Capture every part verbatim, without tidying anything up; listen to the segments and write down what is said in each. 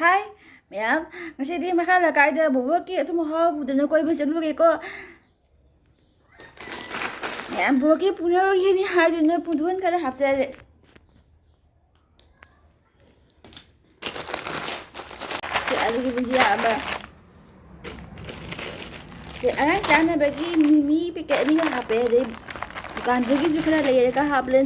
ꯍꯥꯏ ꯃꯌꯥꯝ, ꯉꯁꯤꯗꯤ ꯃꯈꯥ ꯂꯩꯀꯥꯏꯗ ꯕꯣꯕꯣꯛꯀꯤ ꯑꯊꯨꯝ ꯑꯍꯥꯎ ꯄꯨꯗꯨꯅ ꯀꯣꯏꯕ ꯆꯠꯂꯨꯒꯦꯀꯣ꯫ ꯃꯌꯥꯝ, ꯕꯣꯕꯣꯛꯀꯤ ꯄꯨꯅꯕꯒꯤꯅꯤ ꯍꯥꯏꯗꯨꯅ ꯄꯨꯡꯗꯣꯟ ꯈꯔ ꯍꯥꯞꯆꯔꯦ꯫ ꯑꯗꯨꯒꯤ ꯕꯨꯖꯤꯌꯥ ꯑꯃ꯫ ꯑꯉꯥꯡ ꯆꯥꯅꯕꯒꯤ ꯃꯤꯃꯤ ꯄꯦꯀꯦꯠ ꯑꯅꯤꯒ ꯍꯥꯞꯄꯦ꯫ ꯑꯗꯩ ꯗꯨꯀꯥꯟꯗꯒꯤꯁꯨ ꯈꯔ ꯂꯩꯔꯒ ꯍꯥꯞꯂꯦ꯫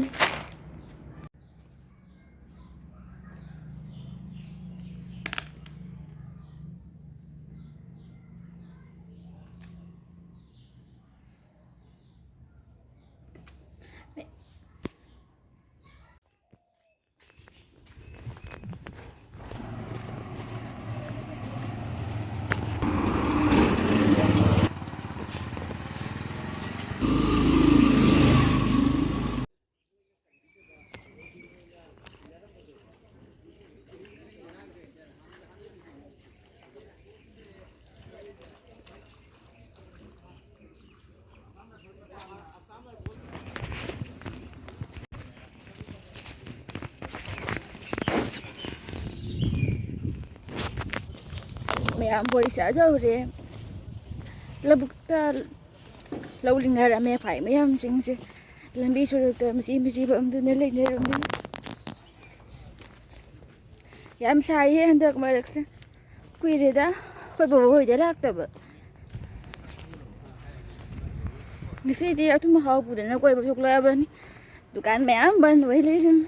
ꯃꯌꯥꯝ ꯕꯣꯔꯤ ꯆꯥꯖꯍꯧꯔꯦ꯫ ꯂꯧꯕꯨꯛꯇ ꯂꯧ ꯂꯤꯡꯅꯔꯝꯃꯦ ꯐꯥꯏ ꯃꯌꯥꯝꯁꯤꯡꯁꯦ꯫ ꯂꯝꯕꯤ ꯁꯣꯔꯣꯛꯇ ꯃꯆꯤ ꯃꯆꯤ ꯐꯝꯗꯨꯅ ꯂꯩꯅꯔꯝꯃꯤ꯫ ꯌꯥꯝ ꯁꯥꯏꯌꯦ ꯍꯟꯗꯛ ꯃꯔꯛꯁꯦ꯫ ꯀꯨꯏꯔꯦꯗ ꯑꯩꯈꯣꯏ ꯕꯕꯥ ꯍꯣꯏꯗ ꯂꯥꯛꯇꯕ꯫ ꯉꯁꯤꯗꯤ ꯑꯊꯨꯝ ꯑꯍꯥꯎ ꯄꯨꯗꯅ ꯀꯣꯏꯕ ꯊꯣꯛꯂꯛꯑꯕꯅꯤ꯫ ꯗꯨꯀꯥꯟ ꯃꯌꯥꯝ ꯕꯟ ꯑꯣꯏ ꯂꯩꯔꯝꯃꯤ꯫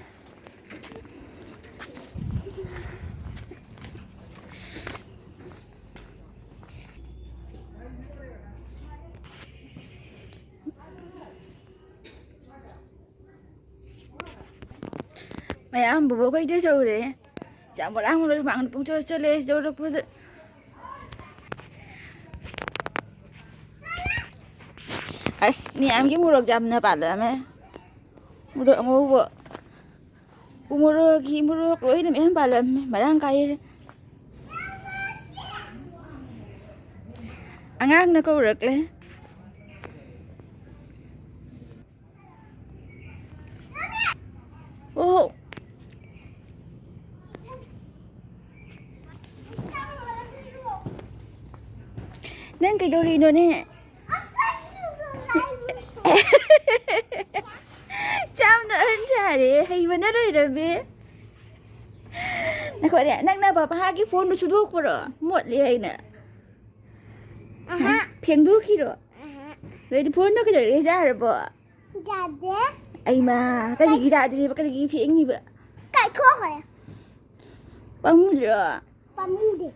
ꯃꯌꯥꯝ ꯕꯣꯕꯣꯛ ꯈꯣꯏꯗ ꯌꯧꯔꯦ꯫ ꯌꯥꯝ ꯃꯔꯥꯡ ꯃꯔꯥꯡ ꯃꯥꯡꯅ ꯄꯨꯡꯆꯣꯏ ꯆꯣꯏꯂꯦ ꯌꯧꯔꯛꯄꯗ꯫ ꯑꯁ, ꯃꯌꯥꯝꯒꯤ ꯃꯣꯔꯣꯛ ꯌꯥꯝꯅ ꯄꯥꯜꯂꯛꯑꯝꯃꯦ꯫ ꯃꯣꯔꯣꯛ ꯑꯉꯧꯕ꯫ ꯎ ꯃꯣꯔꯣꯛꯀꯤ ꯃꯣꯔꯣꯛ ꯂꯣꯏꯅ ꯃꯌꯥꯝ ꯄꯥꯜꯂꯝꯃꯦ, ꯃꯔꯥꯡ ꯀꯥꯏꯔꯦ꯫ ꯑꯉꯥꯡꯅ ꯀꯧꯔꯛꯂꯦ꯫ ꯑꯣ꯫ ꯅꯪ ꯀꯩꯗꯧꯔꯤꯅꯣꯅꯦ? ꯌꯥꯝꯅ ꯑꯍꯟ ꯁꯥꯔꯦ, ꯍꯩꯕꯅ ꯂꯣꯏꯔꯝꯃꯦ꯫ ꯅꯈꯣꯏꯅꯦ, ꯅꯪꯅ ꯄꯄꯥꯒꯤ ꯐꯣꯟꯗꯨ ꯁꯨꯗꯣꯛꯄ꯭ꯔꯣ? ꯃꯣꯠꯂꯦ ꯍꯥꯏꯅ꯫ ꯑꯍꯥ꯫ ꯐꯦꯡꯗꯣꯛꯈꯤꯔꯣ? ꯑꯍꯥ꯫ ꯅꯣꯏꯗꯤ ꯐꯣꯟꯗꯣ ꯀꯩꯗꯧꯔꯒꯦ, ꯌꯥꯔꯕꯣ? ꯌꯥꯗꯦ꯫ ꯑꯩꯃ, ꯀꯔꯤꯒꯤ ꯌꯥꯗ꯭ꯔꯤꯕ? ꯀꯔꯤꯒꯤ ꯐꯦꯡꯉꯤꯕ? ꯀꯥꯏꯊꯣꯛꯈ꯭ꯔꯦ꯫ ꯄꯥꯝꯃꯨꯗ꯭ꯔꯣ? ꯄꯥꯝꯃꯨꯗꯦ꯫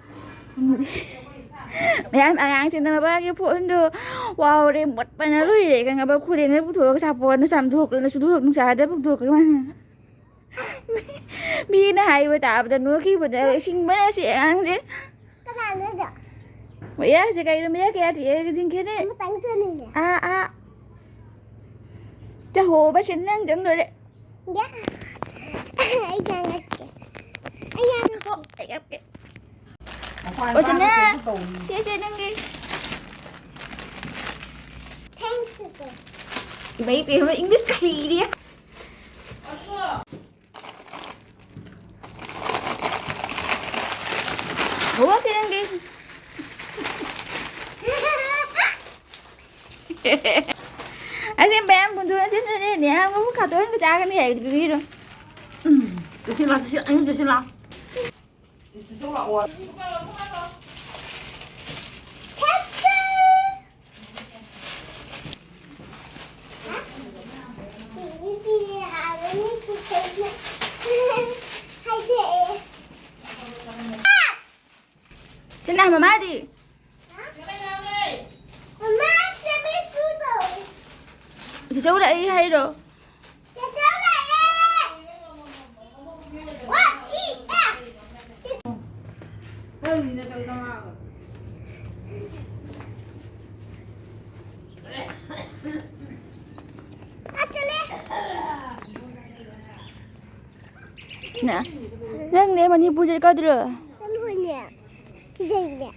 ꯃꯌꯥꯝ ꯑꯉꯥꯡꯁꯤꯡꯅ ꯃꯕꯥꯒꯤ ꯐꯣꯟꯗꯣ ꯋꯥꯎꯔꯦ, ꯃꯣꯠꯄꯅ ꯂꯣꯏꯔꯦ, ꯈꯪꯉꯕ? ꯈꯨꯗꯦꯡꯅ ꯄꯨꯊꯣꯛꯑꯒ ꯁꯥꯄꯣꯟꯅ ꯆꯥꯝꯊꯣꯛꯇꯅ ꯁꯨꯗꯣꯛ ꯅꯨꯡꯁꯥꯗ ꯄꯨꯊꯣꯛꯈ꯭ꯔꯦ ꯃꯥꯅ꯫ ꯃꯤꯅ ꯍꯥꯏꯕ ꯇꯥꯕꯗ ꯅꯣꯛꯈꯤꯕꯗ ꯏꯁꯤꯡꯕꯅ ꯁꯤ ꯑꯉꯥꯡꯁꯦ꯫ ꯀꯅꯥꯅꯣꯗꯣ? ꯃꯌꯥꯁꯦ ꯀꯩꯅꯣ, ꯃꯌꯥ ꯀꯌꯥ ꯊꯤꯛꯑꯦ ꯀꯖꯤꯡꯈꯦꯅꯦ? ꯑꯃꯇꯪ ꯆꯣꯠꯂꯤꯅꯦ꯫ ꯑꯥ, ꯑꯥ꯫ ꯆꯥꯍꯧꯕꯁꯦ ꯅꯪ ꯆꯪꯗꯣꯔꯦ꯫ ꯌꯥ꯫ ꯑꯩ ꯌꯥ ꯅꯠꯇꯦ꯫ ꯑꯩ ꯌꯥ ꯅꯠꯇꯦ꯫ ꯑꯣ, ꯑꯩ ꯌꯥ ꯅꯠꯇꯦ꯫ ꯃꯄꯥꯟ ꯑꯣ, ꯆꯅꯥ꯫ ꯄꯥꯟꯕ ꯀꯩꯅꯣ ꯇꯧꯔꯤ꯫ ꯁꯦ, ꯁꯦ, ꯅꯪꯒꯤ꯫ Thanks, sister. ꯏꯃꯩ ꯄꯦꯝꯃ, English ꯀ ꯍꯩꯔꯦ꯫ ꯕꯣꯕꯣꯛꯁꯦ ꯅꯪꯒꯤ꯫ ꯑꯁꯤ ꯃꯌꯥꯝ ꯍꯨꯟꯗꯣꯛ ꯍꯟꯖꯤꯟꯗꯅꯦ ꯅꯌꯥꯝ ꯑꯃꯨꯛ ꯈꯥꯇꯣꯟꯒ ꯆꯥꯒꯅꯤ ꯍꯥꯏꯕꯗꯨ ꯄꯤꯕꯤꯔꯣ꯫ ꯎꯝ, ꯆꯠꯁꯤꯜꯂꯣ, ꯆꯠꯁꯤꯜꯂꯣ, ꯑꯩ ꯆꯠꯁꯤꯜꯂꯣ꯫ ꯆꯠꯁꯤꯜꯂꯣ ꯂꯥꯛꯑꯣ꯫ ꯁꯤꯅ ꯃꯃꯥꯗꯤ? ꯃꯃꯥ, ꯁꯦꯝꯃꯦ ꯁꯨꯗꯣ꯫ ꯆꯤꯆꯧ ꯂꯥꯛꯏ ꯍꯥꯏꯔꯣ? ꯆꯤꯆꯧ ꯂꯥꯛꯑꯦ꯫ ꯋꯥ, ꯏ, ꯑꯦ꯫ ꯑꯥ, ꯆꯠꯂꯦ꯫ ꯅ-, ꯅꯪꯅꯦ ꯃꯅꯤꯄꯨꯔ ꯆꯠꯀꯗ꯭ꯔꯣ? ꯆꯠꯂꯣꯏꯅꯦ꯫ ꯀꯤꯖꯩꯅꯦ꯫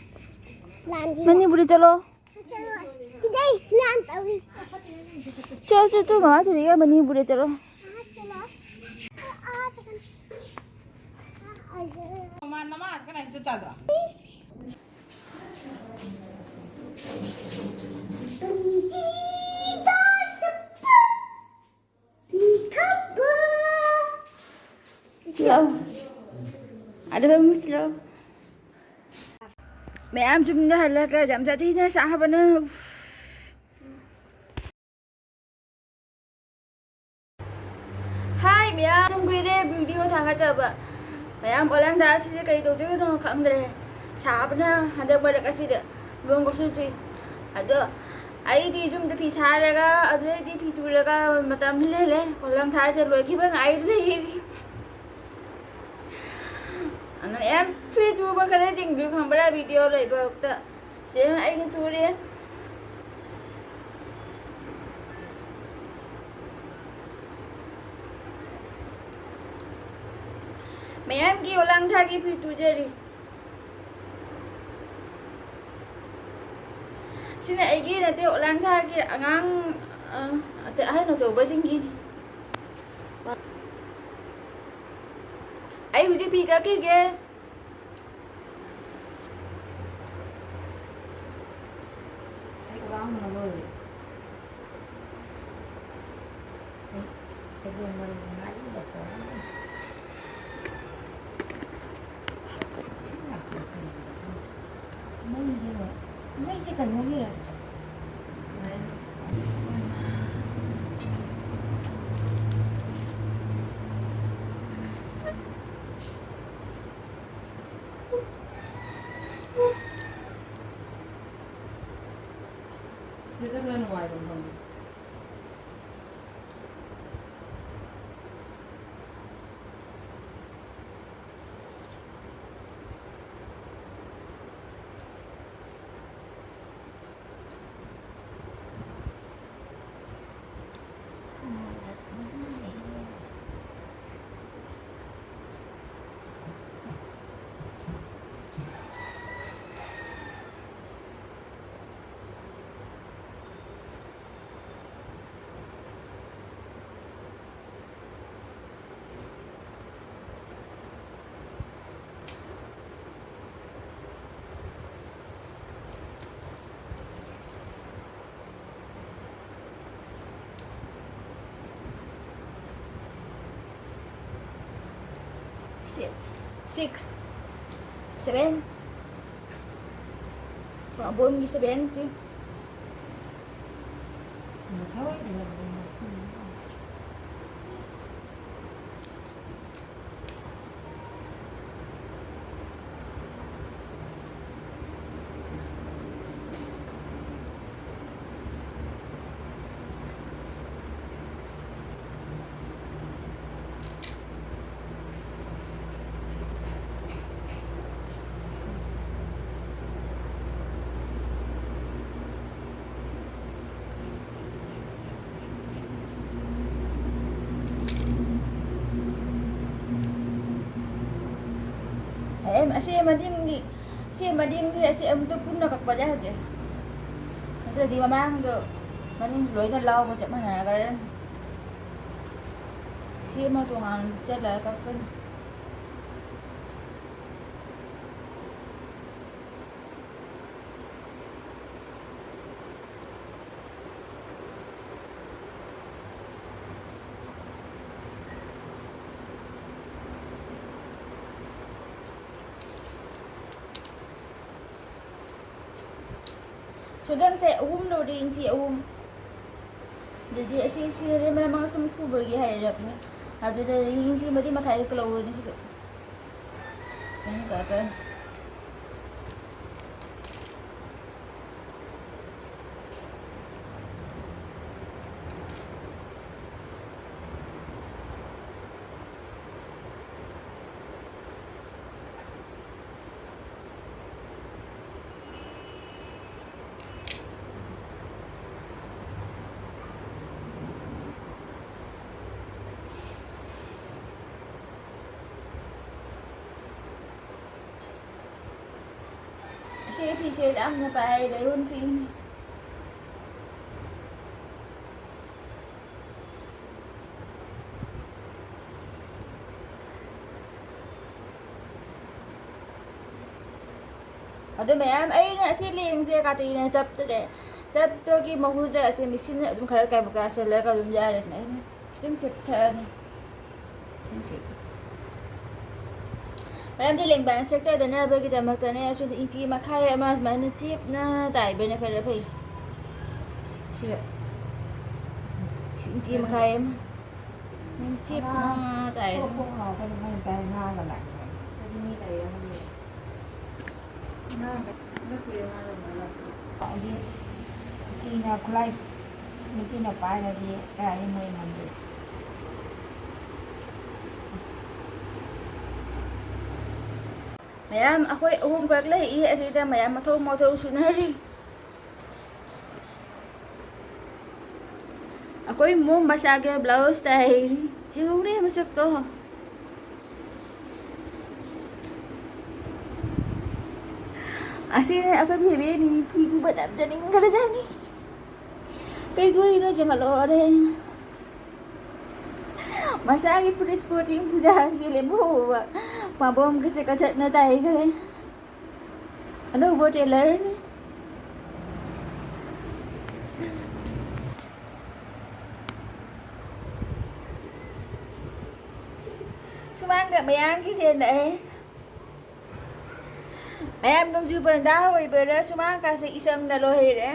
ꯂꯥꯟꯁꯤꯅ꯫ ꯃꯅꯤꯄꯨꯔꯗ ꯆꯠꯂꯣ꯫ ꯆꯠꯂꯣꯏ꯫ ꯀꯤꯖꯩ, ꯂꯥꯟ ꯇꯧꯏ꯫ ꯁꯦ, ꯁꯦ, ꯇꯨ ꯃꯃꯥ ꯁꯤꯕꯤꯒ ꯃꯅꯤꯄꯨꯔꯗ ꯆꯠꯂꯣ꯫ ꯑꯥ, ꯆꯠꯂꯣ꯫ ꯑꯥ, ꯆꯠꯀꯅꯤ꯫ ꯑꯥ, ꯑꯥ, ꯆꯠꯂꯣ꯫ ꯃꯃꯥ ꯅꯃꯥ ꯀꯅꯥ ꯆꯠ ꯇꯥꯗ꯭ꯔꯣ? ꯑꯗꯨꯒ ꯃꯨꯠꯁꯤꯜꯂꯣ꯫ ꯃꯌꯥꯝ ꯌꯨꯝꯗ ꯍꯜꯂꯒ ꯌꯥꯝ ꯁꯥꯊꯤꯅ ꯁꯥꯕꯅ꯫ ꯍꯥꯏ ꯃꯌꯥꯝ, ꯌꯥꯝ ꯀꯨꯏꯔꯦ ꯚꯤꯗꯤꯑꯣ ꯊꯥꯒꯠꯇꯕ꯫ ꯃꯌꯥꯝ ꯑꯣꯂꯥꯡ ꯊꯥ ꯑꯁꯤꯗ ꯀꯔꯤ ꯇꯧꯗꯣꯏꯅꯣ ꯈꯪꯗ꯭ꯔꯦ꯫ ꯁꯥꯕꯅ ꯍꯟꯗꯛ ꯃꯔꯛ ꯑꯁꯤꯗ ꯅꯣꯡꯒꯁꯨ ꯆꯨꯏ꯫ ꯑꯗꯣ ꯑꯩꯗꯤ ꯌꯨꯝꯗ ꯐꯤ ꯁꯥꯔꯒ ꯑꯗꯨꯗꯩꯗꯤ ꯐꯤ ꯇꯨꯔꯒ ꯃꯇꯝ ꯂꯦꯜꯂꯦ꯫ ꯑꯣꯂꯥꯡ ꯊꯥꯁꯦ ꯂꯣꯏꯈꯤꯕ ꯉꯥꯏꯔ ꯂꯩꯔꯤ꯫ ꯑꯗꯨꯅ ꯌꯥꯝ ꯐꯤ ꯇꯨꯕ ꯈꯔ ꯌꯦꯡꯕꯤꯌꯨ ꯈꯪꯕ꯭ꯔꯥ ꯚꯤꯗꯤꯑꯣ ꯂꯣꯏꯕ ꯐꯥꯎꯗ꯫ ꯁꯦ ꯑꯩꯅ ꯇꯨꯔꯦ꯫ ꯃꯌꯥꯝꯒꯤ ꯑꯣꯂꯥꯡ ꯊꯥꯒꯤ ꯐꯤ ꯇꯨꯖꯔꯤ꯫ ꯁꯤꯅ ꯑꯩꯒꯤ ꯅꯠꯇꯦ, ꯑꯣꯂꯥꯡ ꯊꯥꯒꯤ ꯑꯉꯥꯡ, ꯑ, ꯑꯇꯩ ꯑꯍꯟ ꯑꯆꯧꯕꯁꯤꯡꯒꯤꯅꯤ꯫ ꯑꯩ ꯍꯧꯖꯤꯛ ꯐꯤ ꯀꯛꯈꯤꯒꯦ꯫ ꯑꯩ ꯈꯗꯥꯡ ꯅꯥ ꯂꯣꯏꯔꯦ꯫ ꯑꯩ ꯊꯩꯕꯣꯡ ꯃꯔꯨ ꯉꯥꯔꯤꯒ ꯊꯣꯡꯉꯒ ꯁꯤ ꯂꯥꯛꯄ ꯀꯩꯒꯤꯅꯣ ꯈꯪꯗꯦ꯫ ꯃꯩꯁꯦ, ꯃꯩꯁꯦ ꯀꯩꯅꯣꯒꯤ ꯁꯤꯗ ꯈꯔ ꯅꯨꯡꯉꯥꯏꯕ ꯃꯐꯝꯗ꯫ Six, seven. ꯑꯕꯣꯝꯒꯤ seven ꯁꯤ꯫ ꯑꯦ, ꯑꯁꯤ ꯃꯅꯤꯡꯒꯤ, ꯁꯤ ꯃꯅꯤꯡꯒꯤ ꯑꯁꯤ ꯑꯃꯨꯛꯇ ꯄꯨꯟꯅ ꯀꯛꯄ ꯌꯥꯗꯦ꯫ ꯅꯠꯇ꯭ꯔꯗꯤ ꯃꯃꯥꯡꯗꯣ ꯃꯅꯤꯡ ꯂꯣꯏꯅ ꯂꯥꯎꯕ ꯆꯞ ꯃꯥꯟꯅꯈ꯭ꯔꯦ꯫ ꯁꯤ ꯑꯃ ꯇꯣꯉꯥꯟꯅ ꯆꯠꯂꯒ ꯀꯛꯀꯅꯤ꯫ ꯁꯨꯗꯪꯁꯦ ꯑꯍꯨꯝ ꯂꯧꯔꯦ, ꯏꯟꯆꯤ ꯑꯍꯨꯝ꯫ ꯑꯗꯨꯗꯤ ꯑꯁꯤ, ꯁꯤꯗꯗꯤ ꯃꯔꯝ ꯑꯃ ꯁꯨꯝ ꯈꯨꯕꯒꯤ ꯍꯥꯏꯔꯛꯀꯅꯤ꯫ ꯑꯗꯨꯗ ꯏꯟꯆꯤ ꯃꯔꯤ ꯃꯈꯥꯏ ꯂꯧꯔꯅꯤ ꯁꯤꯗ꯫ ꯁꯨꯃꯥꯏꯅ ꯀꯛꯑꯒ꯫ ꯑꯁꯤ ꯐꯤꯁꯦ ꯌꯥꯝꯅ ꯄꯥꯏ, ꯂꯩꯔꯣꯟ ꯐꯤꯅꯤ꯫ ꯑꯗꯨ ꯃꯌꯥꯝ, ꯑꯩꯅ ꯑꯁꯤ ꯂꯦꯡꯁꯦ ꯀꯥꯇꯤꯅ ꯆꯞꯇ꯭ꯔꯦ꯫ ꯆꯞꯄꯒꯤ ꯃꯍꯨꯠꯇ ꯑꯁꯤ ꯃꯦꯆꯤꯟꯅ ꯑꯗꯨꯝ ꯈꯔ ꯀꯥꯏꯕ ꯀꯥꯁꯤꯜꯂꯒ ꯑꯗꯨꯝ ꯌꯥꯔꯦ꯫ ꯁꯨꯃꯥꯏꯅ ꯈꯤꯇꯪ ꯆꯞꯊꯔꯅꯤ꯫ ꯈꯤꯇꯪ ꯆꯞ-, ꯃꯔꯝꯗꯤ ꯂꯦꯡꯕꯥꯟ ꯁꯦꯛꯇꯗꯅꯕꯒꯤꯗꯃꯛꯇꯅꯦ꯫ ꯑꯁꯤꯗ ꯏꯟꯆꯤ ꯃꯈꯥꯏ ꯑꯃ ꯁꯨꯃꯥꯏꯅ ꯆꯦꯞꯅ ꯇꯥꯏꯕꯅ ꯈꯔ ꯐꯩ꯫ ꯁꯤꯒ ꯁꯤ ꯏꯟꯆꯤ ꯃꯈꯥꯏ ꯑꯃ꯫ ꯅꯪ ꯆꯦꯞꯅ ꯇꯥꯏꯔꯦ꯫ ꯄꯣꯛ ꯄꯣꯛ ꯂꯥꯎꯒꯅꯤ ꯃꯩ ꯇꯥꯏ ꯉꯥꯒ ꯂꯥꯛꯑꯦ꯫ ꯍꯧꯖꯤꯛ ꯅꯨꯄꯤꯅ ꯈꯨꯠꯂꯥꯏ, ꯅꯨꯄꯤꯅ ꯄꯥꯏꯔꯗꯤ ꯀꯥꯏ ꯃꯣꯏ ꯉꯝꯗꯦ꯫ ꯃꯌꯥꯝ ꯑꯩꯈꯣꯏ ꯑꯍꯨꯝꯈꯛ ꯂꯩ ꯑꯁꯤꯗ, ꯃꯌꯥꯝ ꯃꯊꯧ ꯃꯊꯧ ꯁꯨꯅꯔꯤ꯫ ꯑꯩꯈꯣꯏ ꯃꯣꯝ ꯃꯆꯥꯒꯤ ꯕ꯭ꯂꯥꯎꯁ ꯇꯥꯏꯔꯤ꯫ ꯆꯤꯍꯧꯔꯦ ꯃꯁꯛꯇꯣ꯫ ꯑꯁꯤꯅ ꯑꯩꯈꯣꯏ ꯕꯦꯕꯦꯅꯤ꯫ ꯐꯤ ꯇꯨꯕ ꯇꯝꯖꯅꯤꯡꯈ꯭ꯔꯖꯥꯠꯅꯤ꯫ ꯀꯩ ꯇꯨꯔꯤꯅꯣ ꯌꯦꯡꯍꯜꯂꯣꯔꯦ꯫ ꯃꯆꯥꯒꯤ ꯐꯨꯔꯤꯠ ꯁ꯭ꯄꯣꯔꯇꯤꯡ ꯄꯨꯖꯥꯒꯤ ꯂꯦꯝꯍꯧꯕ ꯄꯥꯝꯕꯣꯝꯒꯁꯦ ꯀꯆꯠꯅ ꯇꯥꯏꯈ꯭ꯔꯦ꯫ ꯑꯅꯧꯕ ꯇꯦꯂꯔꯅꯤ꯫ ꯁꯨꯃꯥꯡꯗ ꯃꯌꯥꯝꯒꯤ ꯆꯦꯟꯂꯛꯑꯦ꯫ ꯃꯌꯥꯝ ꯅꯣꯡꯖꯨ ꯄꯟꯊꯥ ꯑꯣꯏꯕꯗ ꯁꯨꯃꯥꯡ ꯀꯥꯁꯦ ꯏꯁꯪꯅ ꯂꯣꯏꯔꯦ꯫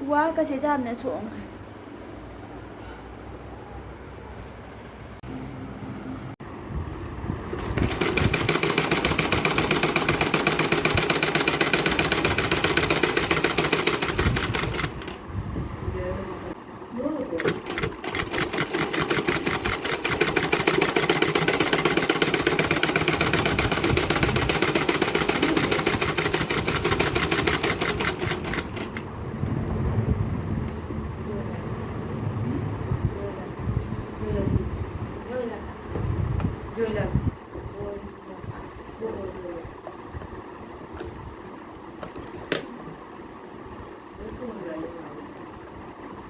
ꯋꯥꯒꯁꯦ ꯌꯥꯝꯅ ꯁꯣꯡꯉꯦ꯫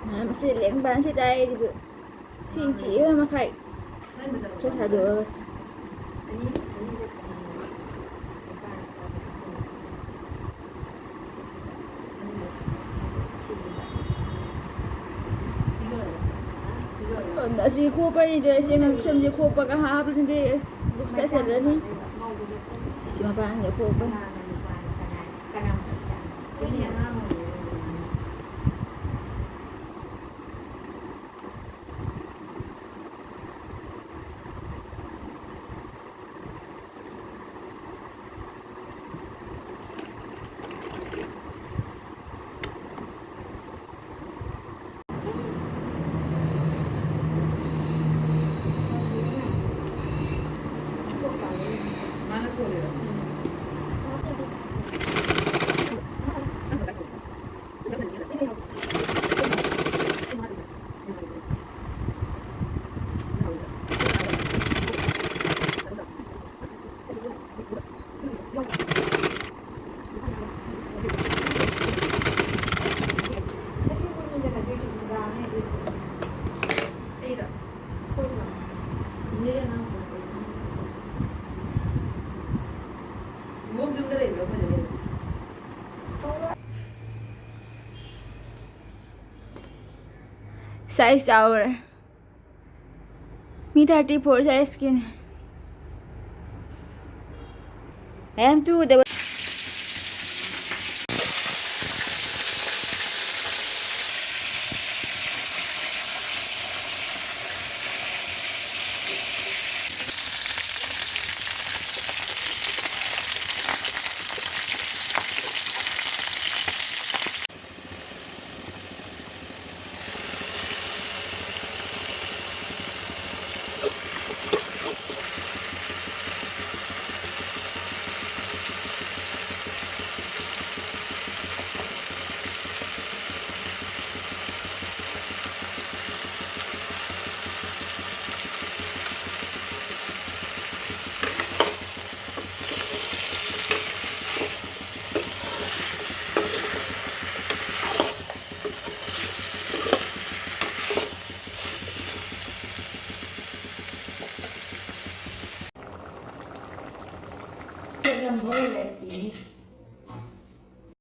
ꯃꯌꯥꯝ ꯑꯁꯤ ꯂꯦꯡꯕꯥꯟꯁꯤ ꯇꯥꯏꯔꯤꯕ꯫ ꯁꯤ ꯏꯟꯆꯤ ꯑꯃ ꯃꯈꯥꯏ ꯈꯔ ꯊꯥꯗꯣꯛꯑꯒ ꯁꯤ꯫ ꯑꯁꯤ ꯈꯣꯛꯄꯅꯤꯗꯣ, ꯑꯁꯤ ꯉꯛꯁꯝꯁꯦ ꯈꯣꯛꯄꯒ ꯍꯥꯞꯂꯗꯤ ꯑꯁ ꯕꯨꯛꯁ ꯆꯠꯆꯗ꯭ꯔꯅꯤ꯫ ꯑꯁꯤ ꯃꯄꯥꯟꯁꯦ ꯈꯣꯛꯄꯅꯤ꯫ Size our. Mi thirty four size skin. I am too double.